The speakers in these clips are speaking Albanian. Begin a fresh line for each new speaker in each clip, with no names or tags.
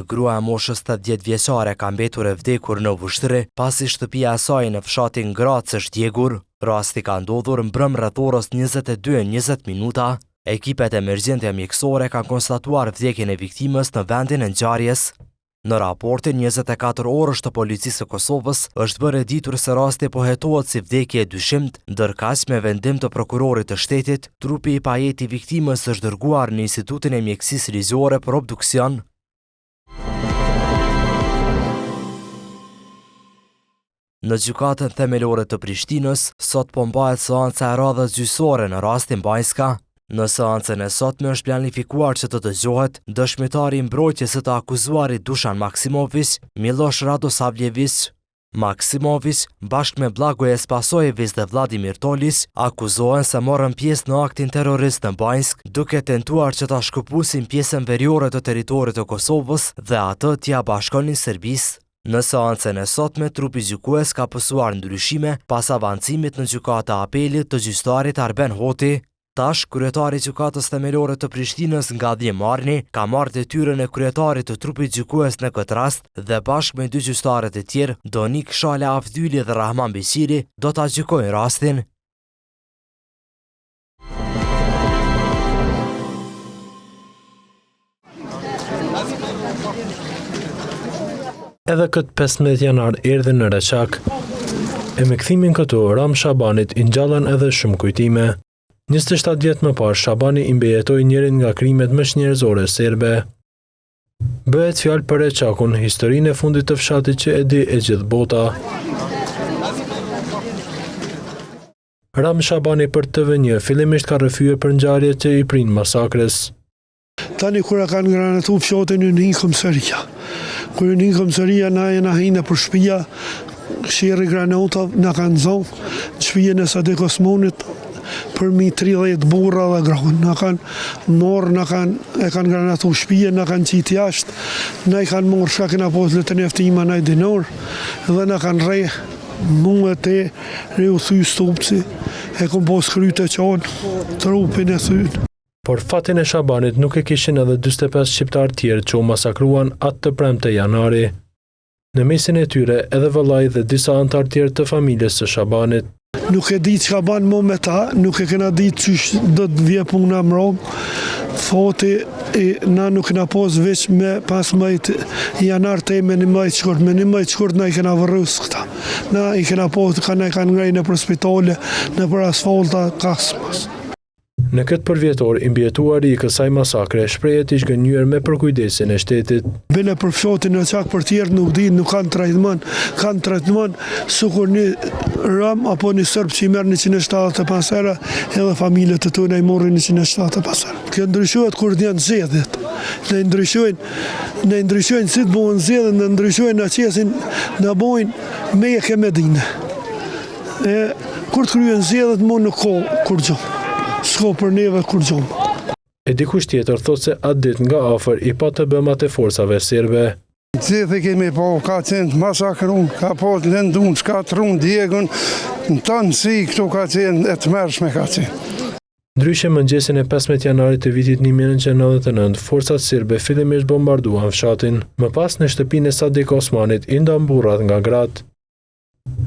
grua e moshës 80 vjeçare ka mbetur e vdekur në Vushtrri, pasi shtëpia e saj në fshatin Gracë është djegur. Rasti ka ndodhur mbrëmë rreth orës 22:20 minuta. Ekipet emergjente mjekësore kanë konstatuar vdekjen e viktimës në vendin e ngjarjes. Në raportin 24 orësh të Policisë së Kosovës është bërë e ditur se rasti po hetohet si vdekje e dyshimtë, ndërkaq me vendim të prokurorit të shtetit, trupi i pajetë i viktimës është dërguar në Institutin e Mjekësisë Ligjore për obduksion. Në Gjykatën Themelore të Prishtinës, sot po mbahet seanca e radhës gjyqësore në rastin Banjska. Në seancën e sotme është planifikuar që të dëgjohet dëshmitari i mbrojtjes së të akuzuarit Dushan Maksimoviq, Milosh Radosavljeviq. Maksimoviq, bashkë me Blagoje Spasojeviq dhe Vladimir Toliq, akuzohen se morën pjesë në aktin terrorist në Banjskë, duke tentuar që ta shkëpusin pjesën veriore të territorit të Kosovës dhe atë t'ia bashkonin Serbisë. Në seancën e sotme, trupi gjykues ka pësuar ndryshime pas avancimit në Gjykatë të Apelit të gjyqtarit Arben Hoti. Tash, kryetari i Gjykatës Themelore të Prishtinës, Ngadhënjim Arrni, ka marrë detyrën e kryetarit të trupit gjykues në këtë rast dhe bashkë me dy gjyqtarët e tjerë, Donikë Shala Avdyli dhe Rrahman Beqiri, do ta gjykojnë rastin.
Edhe këtë 15 janar erdhi në Reçak. E me kthimin këtu, Ramë Shabanit i ngjallën edhe shumë kujtime. 27 vjet më parë, Shabani i mbijetoi njërit nga krimet më çnjerëzore serbe. Bëhet fjalë për Reçakun, historinë e fundit të fshatit që e di e gjithë bota. Ramë Shabani për TV1 fillimisht ka rrëfyer për ngjarjet që i prinë masakrës.
Tani kur e kanë granatu fshatin ju hin komisaria. Kur ju hin komisaria na jena hi nëpër shpia, sherri granata na kanë zonë në shpijën e Sadik Osmanit përmi 30 burra dhe gra. Na kanë marrë, na kanë, e kanë granatu shpijën, na kanë qitë jashtë, na i kanë marrë çka kena pas letërnjoftima naj dinar dhe na kanë rreh Mu e te u thy stupci, e kom pas kryt e qonë, trupin e
thyn. Por fatin e Shabanit nuk e kishin edhe 45 shqiptarë tjerë që u masakruan atë të premte janari. Në mesin e tyre edhe vëllai dhe disa anëtarë tjerë të familjes së Shabanit.
Nuk e di çka ban mo me ta, nuk e kena ditë qysh do të vje puna mrom, fati i na nuk kena pas veç me 15 janar te me 11 shkurt, me 11 shkurt na i kena varros këta. Na i kena pas, ka na i kanë ngrejt nëpër spitale, nëpër asfalta, kasmas.
Në këtë përvjetor, i mbijetuari i kësaj masakre shprehet i zhgënjyer me përkujdesjen e shtetit.
Bile për fshatin Reçak për tjerët nuk di, nuk kanë trajtman, kanë trajtman sikur një rom apo një serb që i merr 175 euro, edhe familjet e tona i marrin 175 euro. Kjo ndryshohet kur janë zgjedhjet. Ne ndryshojnë, ne ndryshojnë si të bëhen zgjedhjet, ne ndryshojnë na qesin, na bojnë Mekë e Medine. E kur të kryhen zgjedhjet mo nuk ka kurgjo. S'ka për neve kurgjo.
E dikush tjetër thotë se atë ditë nga afër i pa të bëmat e forcave serbe.
Gjithë i kemi pa, ka qenë të masakrun, ka pas lëndun, shkatrrun, djegun, në tërësi këtu ka qenë e tmerrshme ka qenë.
Ndryshe mëngjesin e 15 janarit të vitit 1999, forcat serbe fillimisht bombarduan fshatin. Më pas në shtëpinë e Sadik Osmanit i ndanë burrat nga gratë.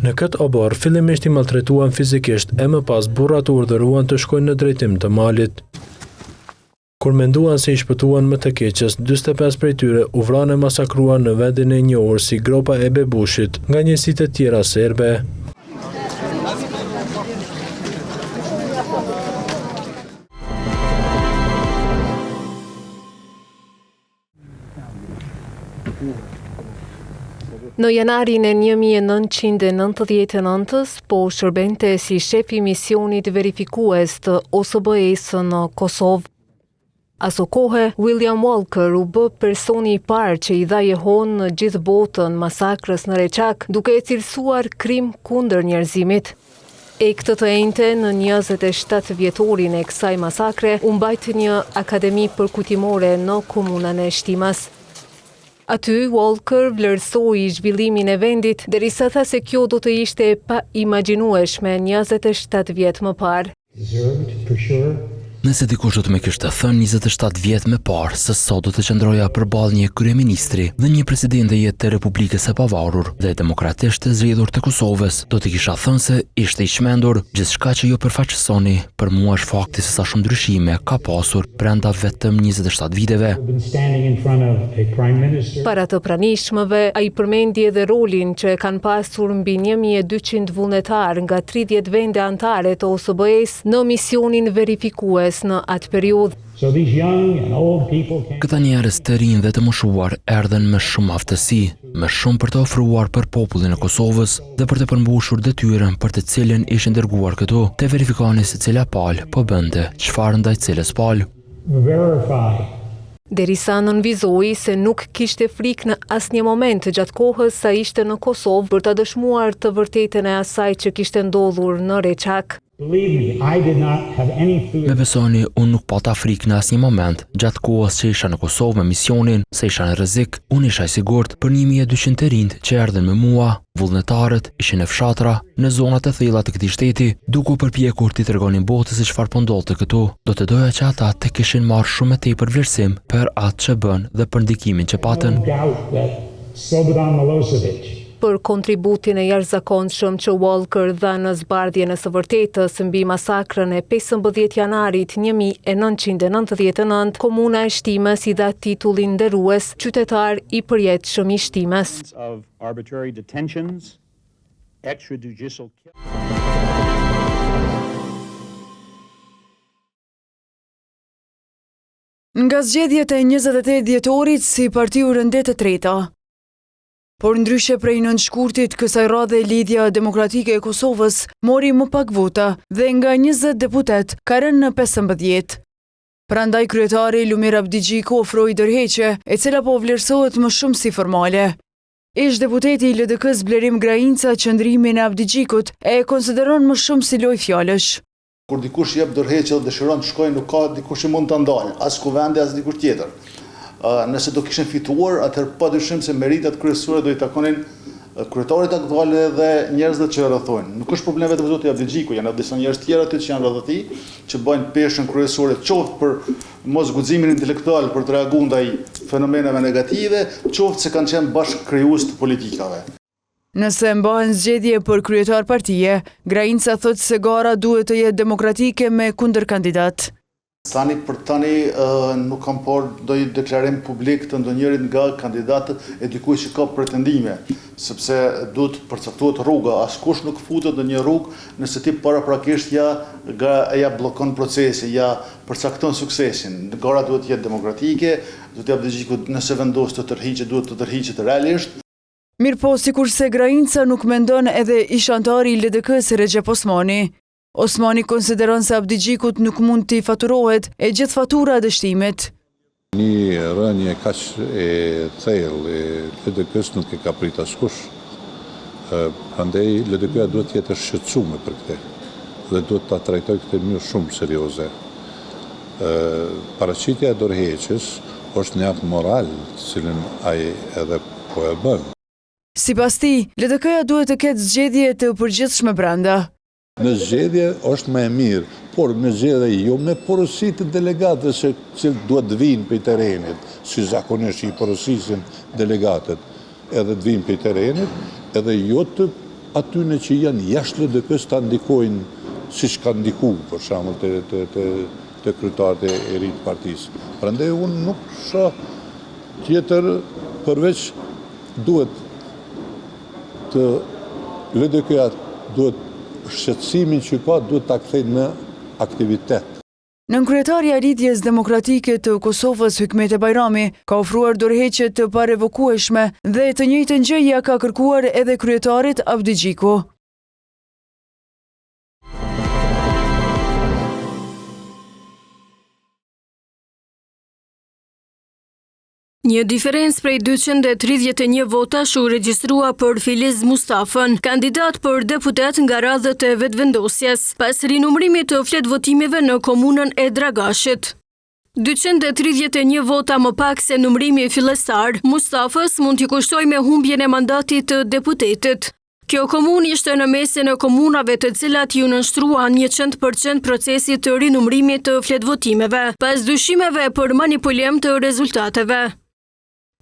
Në këtë oborr, fillimisht i maltretuan fizikisht e më pas burrat u urdhëruan të shkojnë në drejtim të malit. Kur menduan se i shpëtuan më të keqes, 45 prej tyre u vranë e masakruan në vendin e njohur si Gropa e Bebushit, nga njësitë e tjera serbe.
Në janarin e 1999-ës, po shërbente si shef i misionit verifikues të OSBE-së në Kosovë. Asokohe, William Walker u bë personi i parë që i dha jehonë në gjithë botën masakrës në Reçak, duke e cilësuar krim kundër njerëzimit. E këtë të enjte, në 27 vjetorin e kësaj masakre, u mbajt një akademi përkujtimore në komunën e Shtimes. Aty, Walker vlerësoi zhvillimin e vendit, derisa tha se kjo do të ishte e paimagjinueshme 27 vjet më parë.
Nëse dikush do të më kishte thënë 27 vjet më parë se sot do të qëndroja përballë një kryeministri dhe një presidenteje të Republikës së Pavarur dhe demokratisht të zgjedhur të Kosovës, do të kisha thënë se ishte i çmendur. Gjithçka që ju përfaqësoni për mua është fakti se sa shumë ndryshime ka pasur brenda vetëm 27 viteve.
Para të pranishmëve, ai përmendi edhe rolin që e kanë pasur mbi 1200 vullnetarë nga 30 vende anëtare të OSBE-së në misionin verifikues në atë periudhë.
Këta njerëz të rinj dhe të moshuar erdhën me shumë aftësi, me shumë për të ofruar për popullin e Kosovës dhe për të përmbushur detyrën për të cilën ishin dërguar këtu, të verifikonin se cila palë po bënte çfarë ndaj cilës palë.
Derisa nënvizoi se nuk kishte frikë në asnjë moment gjatë kohës sa ishte në Kosovë për ta dëshmuar të vërtetën e asaj që kishte ndodhur në Reçak.
Më besoni, unë nuk pata frikë në asnjë moment gjatë kohës që isha në Kosovë me misionin, se isha në rrezik, unë isha i sigurt për 1200 të rinjtë që erdhën me mua, vullnetarët, ishin në fshatra, në zonat e thella të këtij shteti, duke u përpjekur t'i tregonin botës se çfarë po ndodhte këtu. Do të doja që ata të kishin marrë shumë më tepër vlerësim për atë që bënë dhe për ndikimin që patën.
Për kontributin e jashtëzakonshëm që Walker dha në zbardhjen e së vërtetës mbi masakrën e 15 janarit 1999, komuna e Shtimes i dha titullin nderues Qytetar i përjetshëm i Shtimes.
Nga zgjedhjet e 28 dhjetorit si parti u rendit e treta. Por ndryshe prej 9 shkurtit, kësaj radhe Lidhja Demokratike e Kosovës mori më pak vota dhe nga 20 deputetë ka rënë në 15. Prandaj kryetari Lumir Abdixhiku ofroi dorëheqje, e cila po vlerësohet më shumë si formale. Ish-deputeti i LDK-së Blerim Grainca qëndrimin e Abdixhikut e konsideron më shumë si lojë fjalësh.
Kur dikush jep dorëheqje dhe dëshiron të shkojë nuk ka dikush që mund ta ndalë, as Kuvendi as dikush tjetër. Nëse do kishin fituar, atëherë padyshim se meritat kryesore do i takonin kryetarit aktual dhe njerëzve që e rrethojnë. Nuk është problem vetëm zoti Abdixhiku, janë edhe disa njerëz tjerë aty që janë rreth atij, që bëjnë peshën kryesore qoftë për mos guximin intelektual për të reaguar ndaj fenomeneve negative, qoftë se kanë qenë bashkëkrijues të politikave.
Nëse mbahen zgjedhje për kryetar partie, Grainca thotë se gara duhet të jetë demokratike me kundërkandidatë.
Tani për tani nuk kam parë ndonjë deklarim publik të ndonjërit nga kandidatët e dikujt që ka pretendime, sepse duhet të përcaktohet rruga, askush nuk futet në një rrugë nëse ti paraprakisht ia ia bllokon procesin, ia përcakton suksesin. Gara duhet të jetë demokratike, zoti Abdixhiku nëse vendos të tërhiqet duhet të tërhiqet realisht.
Mirëpo, sikurse Grainca nuk mendon edhe ish-anëtari i LDK-së Rexhep Osmani. Osmani konsideron se Abdixhikut nuk mund t'i faturohet e gjithë fatura e dështimit.
Një rënie kaq e thellë e LDK-së nuk e ka prit askush. Prandaj LDK-ja duhet të jetë e shqetësume për këtë dhe duhet ta trajtojë këtë në mënyrë shumë serioze. Paraqitja e dorëheqjes është një akt moral, të cilin ai edhe po e bën.
Sipas tij, LDK-ja duhet të ketë zgjedhje të përgjithshme brenda.
Në zgjedhje është më e mirë, por në zgjedhje jo me porosi të delegatëve se cilët duhet të vijnë prej terrenit, si zakonisht i porosisin delegatët, edhe të vijnë prej terrenit, edhe jo të atyne që janë jashtë LDK-së ta ndikojnë siç kanë ndiku, për shembull, te te te te kryetarët e ri të partisë. Prandaj unë nuk shoh tjetër përveç duhet të LDK-ja duhet shqetësimin që ka duhet ta kthejë në aktivitet.
Nënkryetarja e Lidhjes Demokratike të Kosovës, Hykmete Bajrami, ka ofruar dorëheqje të parevokueshme dhe të njëjtën gjë ia ka kërkuar edhe kryetarit Abdixhiku.
Një diferencë prej 231 votash u regjistrua për Filiz Mustafën, kandidat për deputet nga radhët e Vetëvendosjes, pas rinumërimit të fletëvotimeve në komunën e Dragashit. 231 vota më pak se numërimi fillestar, Mustafës mund t'i kushtojë me humbjen e mandatit të deputetit. Kjo komunë ishte në mesin e komunave të cilat iu nënshtruan 100% procesit të rinumërimit të fletëvotimeve, pas dyshimeve për manipulim të rezultateve.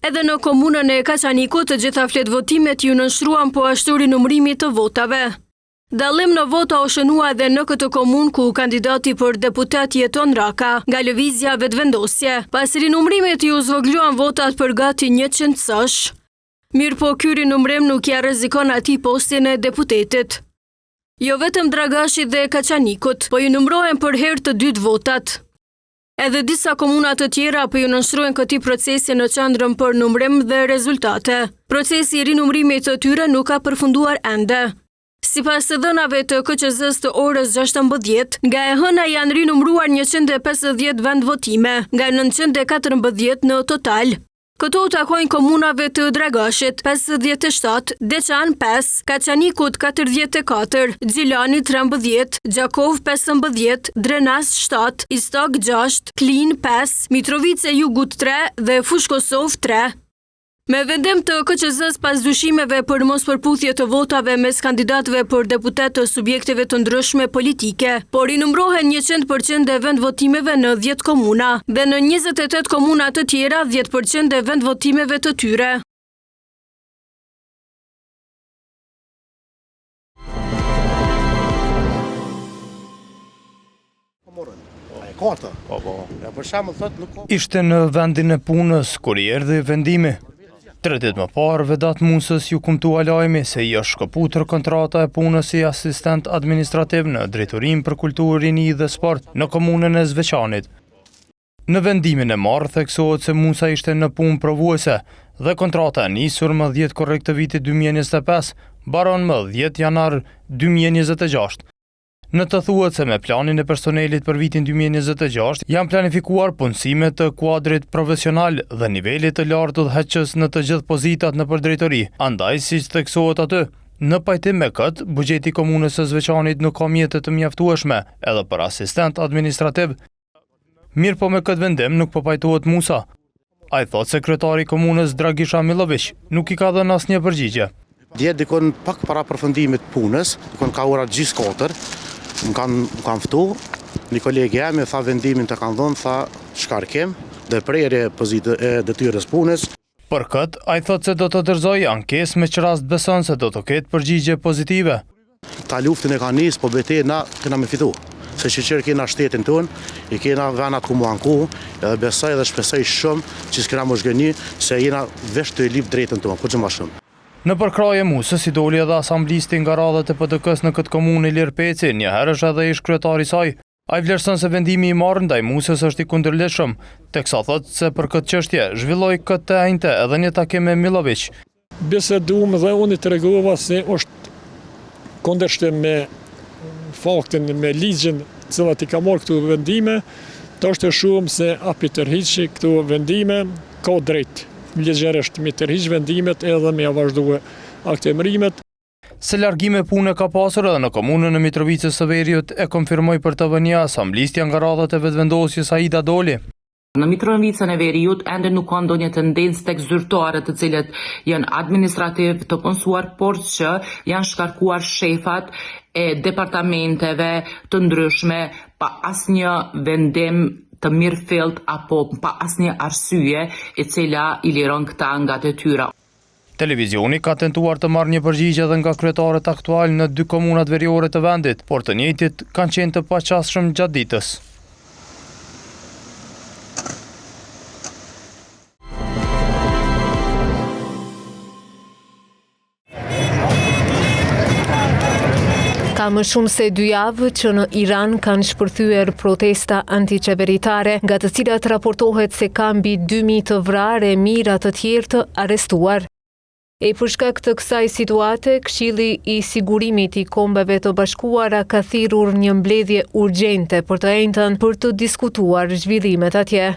Edhe në komunën e Kaçanikut të gjitha fletëvotimet iu nënshtruan po ashtu rinumërimit të votave. Dallim në vota u shënua edhe në këtë komunë ku kandidati për deputet Jeton Raka, nga Lëvizja Vetëvendosje, pas rinumërimit iu zvogëluan votat për gati 100 sosh. Mirëpo ky rinumërim nuk ia rrezikon atij postin e deputetit. Jo vetëm Dragashit dhe Kaçanikut, po iu numërohen për herë të dytë votat. Edhe disa komuna të tjera po iu nënshtrohen këtij procesi në qendrën për numërim dhe rezultate. Procesi i rinumërimit të tyre nuk ka përfunduar ende. Sipas të dhënave të KQZ-së të orës 16, nga e hëna janë rinumëruar 150 vendvotime, nga 914 në total. Këto u takojnë komunave të Dragashit, 57, Deçan 5, Kaçanikut 44, Gjilanit 13, Gjakovë 15, Drenas 7, Istog 6, Klinë 5, Mitrovicë e Jugut 3 dhe Fushë Kosovë 3. Me vendim të KQZ-së pas dyshimeve për mospërputhje të votave mes kandidatëve për deputetë të subjekteve të ndryshme politike, po rinumërohen 100% e vendvotimeve në 10 komuna dhe në 28 komuna të tjera 10% e vendvotimeve të tyre.
Ishte në vendin e punës kur i erdhi vendimi. Tre ditë më parë, Vedat Musës iu kumtua lajmi se i është shkëputur kontrata e punës si asistent administrativ në Drejtorinë për Kulturë, Rini dhe Sport në komunën e Zveçanit. Në vendimin e marrë theksohet se Musa ishte në punë provuese dhe kontrata e nisur më 10 korrik të vitit 2025 mbaron më 10 janar 2026. Në të thuhet se me planin e personelit për vitin 2026 janë planifikuar punësime të kuadrit profesional dhe nivelit të lartë udhëheqës në të gjithë pozitat nëpër drejtori. Andaj, siç theksohet aty, në pajtim me këtë, buxheti i komunës së Zveçanit nuk ka mjete të mjaftueshme edhe për asistent administrativ. Mirëpo me këtë vendim nuk po pajtohet Musa. Ai thotë se kryetari i komunës Dragisha Milloviq nuk i ka dhënë asnjë përgjigje.
Dje dikun pak para përfundimit të punës, dikun ka ora gjysë katër, më kanë më kanë ftu, një koleg jemi tha vendimin të kanë dhënë, tha shkarkim, ndërprerje pozitë e detyrës punës.
Për këtë, ai thotë se do të dorëzojë ankesë me ç'rast beson se do të ketë përgjigje pozitive.
Ta luftën e ka nis, po betejën na kena me fitu. Se shyqyr kena shtetin tonë, i kena venat ku mu anku, edhe besoj dhe shpresoj shumë që s'kena mu zhgënjy, se jena veç tu e lyp drejtën tonë, kurgjë ma shumë.
Në përkrahje Musës i doli edhe asamblisti nga radhët e PDK-së në këtë komunë Ilir Peci, njëherësh edhe ish-kryetar i saj. Ai vlerëson se vendimi i marrë ndaj Musës është i kundërligjshëm, teksa thotë se për këtë çështje zhvilloi këtë të enjte edhe një takim me Milloviq.
Biseduam dhe unë i tregova se është kundërshtim me faktin, me ligjin cilat i ka marrë këto vendime, tash të shohim se a pi tërhiqi këto vendime, ka drejt ligjërisht mi tërhiq vendimet edhe me ia vazhdu aktemërimet.
Se largime pune ka pasur edhe në komunën e Mitrovicës së Veriut, e konfirmoi për TVNJ asamblistja nga radhët e Vetëvendosjes Aida Doli.
Në Mitrovicën e Veriut ende nuk ka ndonjë tendencë tek zyrtarët të cilët janë administrativ të punësuar, por që janë shkarkuar shefat e departamenteve të ndryshme pa asnjë vendim të mirëfilltë apo pa asnjë arsye e cila i liron këta nga detyra.
Televizioni ka tentuar të marrë një përgjigje edhe nga kryetarët aktualë në dy komunat veriore të vendit, por të njëjtit kanë qenë të paqasshëm gjatë ditës.
Ka më shumë se dy javë që në Iran kanë shpërthyer protesta antiqeveritare, nga të cilat raportohet se ka mbi 2000 të vrarë e mijëra të tjerë të arrestuar. E për shkak të kësaj situate, Këshilli i Sigurimit i Kombeve të Bashkuara ka thirrur një mbledhje urgjente për të enjten për të diskutuar zhvillimet atje.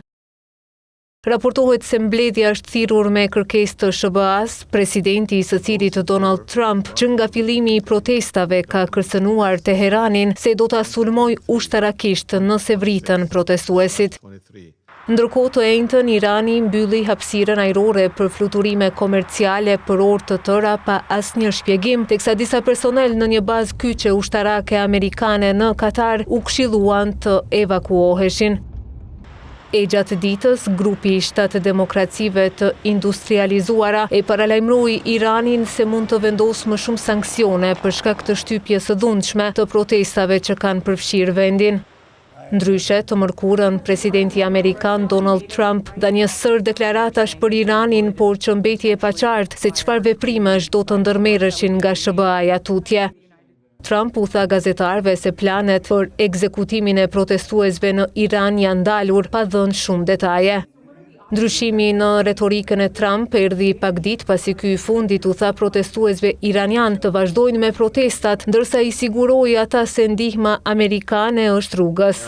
Raportohet se mbledhja është thirrur me kërkesë të SHBA-së, presidenti i së cilit Donald Trump, që nga fillimi i protestave ka kërcënuar Teheranin se do ta sulmojë ushtarakisht nëse vriten protestuesit. Ndërkohë të enjten Irani mbylli hapësirën ajrore për fluturime komerciale për orë të tëra pa asnjë shpjegim, teksa disa personel në një bazë kyçe ushtarake amerikane në Katar u këshilluan të evakuoheshin. E gjatë ditës, grupi i shtatë demokracive të industrializuara e paralajmëroi Iranin se mund të vendosë më shumë sanksione për shkak të shtypjes së dhunshme të protestave që kanë përfshirë vendin. Ndryshe, të mërkurën, presidenti amerikan Donald Trump dha një sërë deklaratash për Iranin, por që mbeti e paqartë se çfarë veprimesh do të ndërmerreshin nga SHBA-ja tutje. Trump u tha gazetarëve se planet për ekzekutimin e protestuesve në Iran janë ndalur, pa dhënë shumë detaje. Ndryshimi në retorikën e Trump erdhi pak ditë pasi ky i fundit u tha protestuesve iranianë të vazhdojnë me protestat, ndërsa i siguroi ata se ndihma amerikane është rrugës.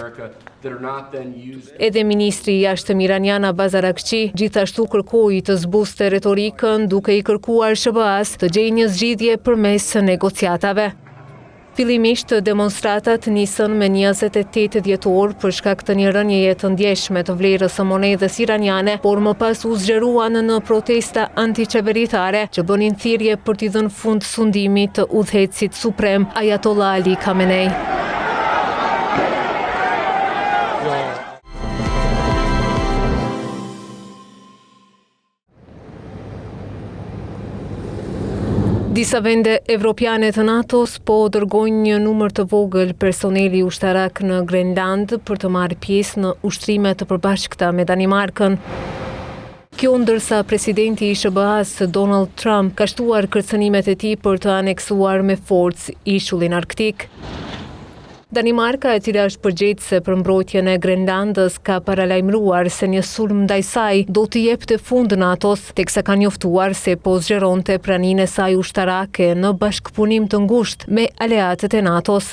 Edhe ministri i Jashtëm iranian Abbas Araghchi gjithashtu kërkoi të zbuste retorikën duke i kërkuar SHBA-së të gjejë një zgjidhje përmes negociatave. Fillimisht, demonstratat nisën me 28 dhjetor për shkak të një rënieje të ndjeshme të vlerës së monedhës iraniane, por më pas u zgjeruan në protesta antiqeveritare që bënin thirrje për t'i dhënë fund sundimit të udhëheqësit suprem Ayatollah Ali Khamenei. Disa vende evropiane të NATO-s po dërgojnë një numër të vogël personeli ushtarak në Grenlandë për të marrë pjesë në ushtrime të përbashkëta me Danimarkën. Kjo ndërsa presidenti i SHBA-së Donald Trump ka shtuar kërcënimet e tij për të aneksuar me forcë ishullin arktik. Danimarka, e cila është përgjegjëse për mbrojtjen e Grenlandës, ka paralajmëruar se një sulm ndaj saj do t'i jepte fund NATO-s, teksa ka njoftuar se po zgjeronte praninë e saj ushtarake në bashkëpunim të ngushtë me aleatët e NATO-s.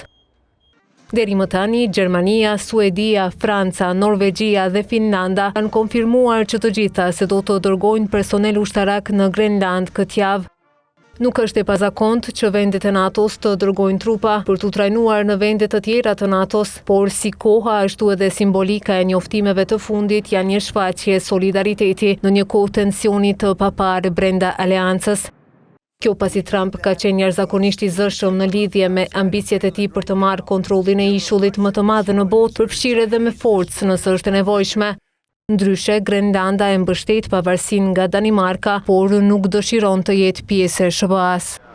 Deri më tani, Gjermania, Suedia, Franca, Norvegjia dhe Finlanda kanë konfirmuar që të gjitha se do të dërgojnë personel ushtarak në Grenlandë këtë javë. Nuk është e pazakontë që vendet e NATO-s të dërgojnë trupa për t'u trajnuar në vende të tjera të NATO-s, por si koha ashtu edhe simbolika e njoftimeve të fundit janë një shfaqje solidariteti në një kohë tensioni të paparë brenda aleancës. Kjo pasi Trump ka qenë jashtëzakonisht i zëshëm në lidhje me ambiciet e tij për të marrë kontrollin e ishullit më të madh në botë, përfshirë edhe me forcë nëse është e nevojshme. Ndryshe, Grenlanda e mbështet pavarësinë nga Danimarka, por nuk dëshiron të jetë pjesë e SHBA-së.